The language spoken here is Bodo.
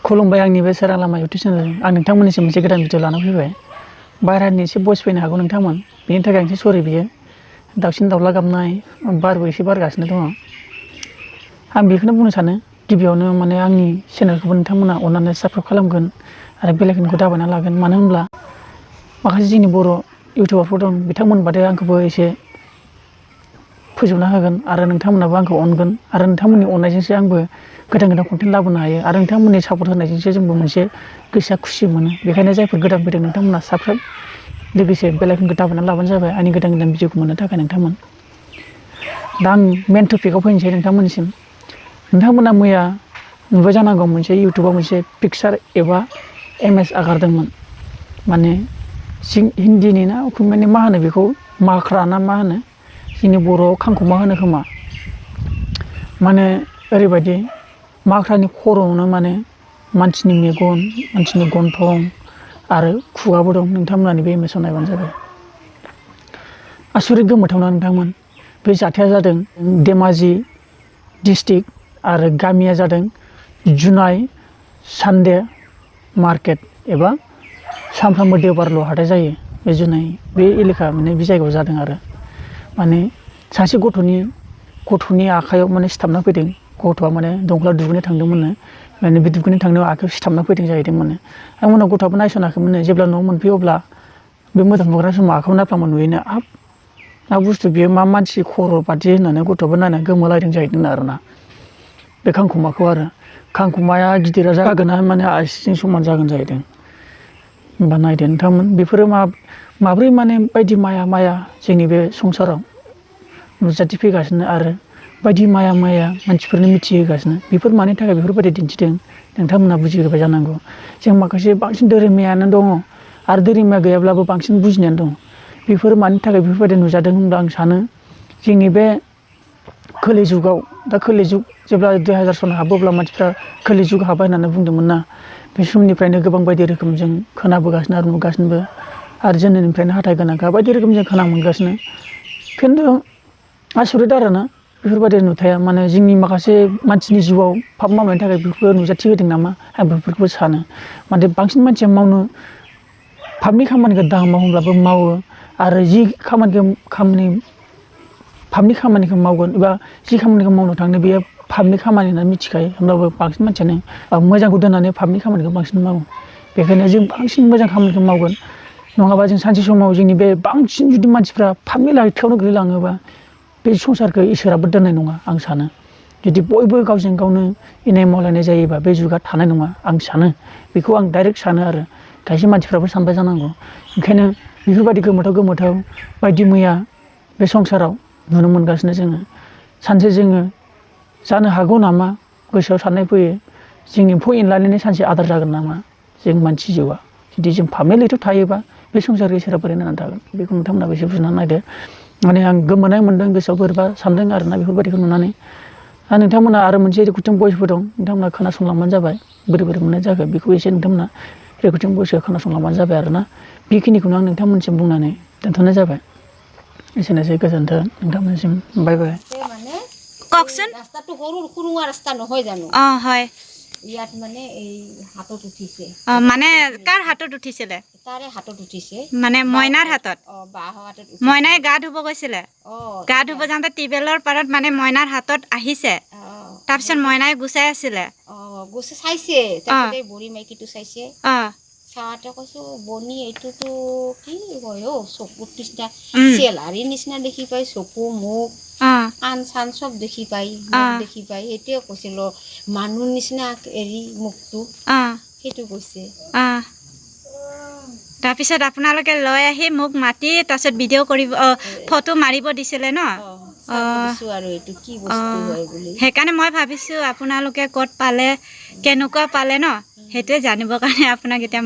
खुलुमबाय आंनि बे सोरां लामा इउटुब चेनेल आं नोंथांमोननिसिम मोनसे गोदान भिडिअ लाना फैबाय बायरानि एसे भइस फैनो हागौ नोंथांमोन बेनि थाखाय एसे सरि बियो दाउसिन दाउला गाबनाय बारबो एसे बारगासिनो दङ आं बेखौनो बुंनो सानो गिबियावनो माने आंनि चेनेलखौबो नोंथांमोना अननानै साबस्क्राइब खालामगोन आरो बेल आइकनखौ दाबायना लागोन मानो होनब्ला माखासे जोंनि बर' इउटुबारफोर दं बिथांमोन बादि आंखौबो एसे फोजोबना होगोन आरो नोंथांमोनाबो आंखौ अनगोन आरो नोंथांमोननि अननायजोंसो आंबो गोदान गोदान कन्टेन्ट लाबोनो हायो आरो नोंथांमोननि सापर्ट होनायजोंसो जोंबो मोनसे गोसोआ खुसि मोनो बेखायनो जायफोर गोदान फैदों नोंथांमोना साबस्क्राइब लोगोसे बेल आइकनखौ दाबायना लाबानो जाबाय आंनि गोदान गोदान भिडिअखौ मोननो थाखाय नोंथांमोन दा आं मेन टपिकआव फैनोसै नोंथांमोननिसिम नोंथांमोना मैया नुबाय जानांगौ मोनसे इउटुबाव मोनसे पिक्चार एबा इमेज आगारदोंमोन माने हिन्दीनि ना असमियानि मा होनो बेखौ माख्रा ना मा होनो जोंनि बर'आव खांखमा होनो खोमा माने ओरैबायदि माख्रानि खर'आवनो माने मानसिनि मेगन मानसिनि गन्थं आरो खुगाबो दं नोंथांमोना बे इमेजआव नायबानो जाबाय आसरित गोमोथावना नोंथांमोन बे जाथाया जादों धेमाजि डिस्ट्रिक्ट आरो गामिया जादों जुनाय सानडे मार्केट एबा सानफ्रामबो देवबारल' हाथाय जायो बे जुनाय बे एलेखा माने बे जायगायाव जादों आरो माने सासे गथ'नि आखायाव माने सिथाबना फैदों गथ'आ माने दंखला दुगैनो थांदोंमोननो माने बे दुगैनो थांनायाव आखायाव सिथाबना फैदों जाहैदों माने आं उनाव गथ'आबो नायसनाखैमोननो जेब्ला न'आव मोनफैयो अब्ला बे मोदोम हुग्रा समाव आखायाव नायफ्लांबा नुयोनो हाब मा बुस्थु बियो मा मानसि खर' बादि होननानै गथ'आबो नायनानै गोमोलायदों जाहैदों आरोना बे खांखमाखौ आरो खांखमाया गिदिरा जागोन ना माने आसिजों समान जागोन जाहैदों होमबा नायदो नोंथांमोन बेफोरो माब्रै माने बायदि माया जोंनि बे संसाराव नुजाथिफैगासिनो आरो बायदि माया मानसिफोरनो मिथिहोगासिनो बेफोर मानि थाखाय बेफोरबायदि दिन्थिदों नोंथांमोना बुजिहोबाय जानांगौ जों माखासे बांसिन धोरोमायानो दङ आरो धोरोमा गैयाब्लाबो बांसिन बुजिनायानो दं बेफोर मानि थाखाय बेफोरबायदि नुजादों होनब्ला आं सानो जोंनि बे खोलि जुगाव दा खोलि जुग जेब्ला 2000 सन हाबोब्ला मानसिफ्रा खोलि जुग हाबाय होननानै बुंदोंमोन ना बे समनिफ्रायनो गोबां बायदि रोखोम जों खोनाबोगासिनो आरो नुगासिनोबो आरो जोनोमनिफ्रायनो हाथाय गोनांखा बायदि रोखोम जों खोनानो मोनगासिनो खिन्थु आसरित आरोना बेफोरबायदि नुथाया माने जोंनि माखासे मानसिनि जिउआव पाप मावनायनि थाखाय बेफोरखौ नुजाथि होदों नामा आं बेफोरखौ सानो माने बांसिन मानसिया पापनि खामानिखौ दाहा मावोब्लाबो मावो आरो जि पापनि खामानिखौ मावगोन एबा जि खामानिखौ मावनो थांनो बेयो पापनि खामानि होननानै मिथिखायो होमब्लाबो बांसिन मानसियानो मोजांखौ दोननानै पापनि खामानिखौ बांसिन मावो बेखायनो जों बांसिन मोजां खामानिखौ मावगोन नङाबा जों सानसे समाव जोंनि बे बांसिन जुदि मानसिफ्रा पापनि लाइथायावनो गोलैलाङोबा बे संसारखौ इसोराबो दोननाय नङा आं सानो जुदि बयबो गावजों गावनो इनाय मावलायनाय जायोबा बे जुगा थानाय नङा आं सानो बेखौ आं डाइरेक्ट सानो आरो खायसे मानसिफ्राबो सानबाय जानांगौ ओंखायनो बेफोरबायदि गोमोथाव बायदि मैया बे संसाराव नुनो मोनगासिनो जोङो सानसे जोङो जानो हागौ नामा गोसोआव साननाय फैयो जों एम्फौ एनलानिनो सानसे आदार जागोन नामा जों मानसि जिउआ जुदि जों पापनि लैथोआव थायोबा बे संसारखौ इसोरा बोरै नायनानै थागोन बेखौ नोंथांमोनाबो एसे बुजिनानै नायदो माने आं गोमोनाय मोन्दों गोसोआव बोरैबा सानदों आरोना बेफोरबायदिखौ नुनानै दा नोंथांमोना आरो मोनसे रेकर्डिं भइसबो दं नोंथांमोना खोनासंलांबानो जाबाय बोरै मोननाय जागोन बेखौ एसे नोंथांमोना रेकर्डिं भइसखौ खोनासंलांबानो जाबाय आरोना बेखिनिखौनो आं नोंथांमोनसिम बुंनानै दोनथ'नाय जाबाय एसेनोसै गोजोन्थों नोंथांमोनसिम बाय बाय কওকচোন ৰাস্তাটো সৰু খুৰুঙা ৰাস্তা নহয় জানো হয় ইয়াত মানে এই হাতত উঠিছে মানে কাৰ হাতত উঠিছিলে তাৰে হাতত উঠিছে মানে মইনাৰ হাতত বাহ হাতত মইনাই গা ধুব গৈছিলে গা ধুব যাওঁতে টিবেলৰ পাৰত মানে মইনাৰ হাতত আহিছে তাৰপিছত মইনাই গুচাই আছিলে গুচাই চাইছে তাৰপিছত বুঢ়ী মাইকীটো চাইছে চাওঁতে কৈছো বনি এইটোতো কি হয় চকুৰ নিচিনা চেলাৰীৰ নিচিনা দেখি পাই চকু মুখ কাণ চান চব দেখি পাই সেইটোৱে কৈছিল মানুহ নিচিনা এৰি মুখটো সেইটো কৈছে তাৰপিছত আপোনালোকে লৈ আহি মোক মাতি তাৰপিছত ভিডিঅ' কৰিব ফটো মাৰিব দিছিলে ন আৰু এইটো কি বস্তু হয় বুলি সেইকাৰণে মই ভাবিছো আপোনালোকে ক'ত পালে কেনেকুৱা পালে ন সেইটোৱে জানিবৰ কাৰণে আপোনাক এতিয়া